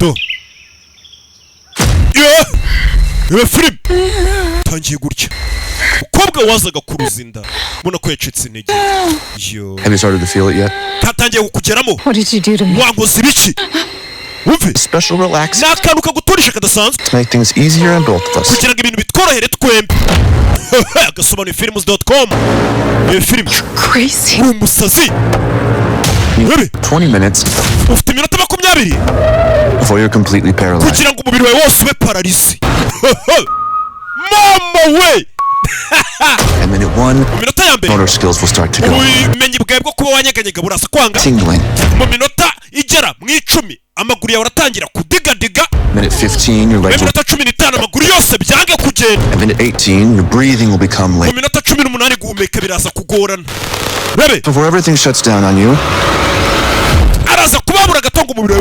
Do. Yeah! Reba filime tangiye gutya, umukobwa wazaga kuruza inda, ubona ko yacitse intege yo. Have you started to feel it yet? Katangiye kukugeramo? What did you do to me? Wankoze ibiki? Wumve. Special relax Ni akantu kaguturisha kadasanzwe to make things easier on both of us. kugira ngo ibintu bitworohere twembi. Agasobanuye films.com, iyo filime. Crazy. Uri umusazi. Webe. 20 minutes Ufite iminota 20 before you're completely paralyzed. kugira ngo umubiri wawe wose ube paralysé. Mama we! And minute one, Mu minota ya mbere, motor skills will start to go. ubumenyi bwawe bwo kuba wanyeganyega buraza kwanga. Tingling. Mu minota igera mu 10, amaguru yawe aratangira kudigadiga. Minute 15, your Mu legs will. minota 15, amaguru yose byange kugenda. And minute 18, your breathing will become Mu late. minota 18, guhumeka biraza kugorana. Rebe. Before everything shuts down on you, Araza kubabura gato ngo umubiri wawe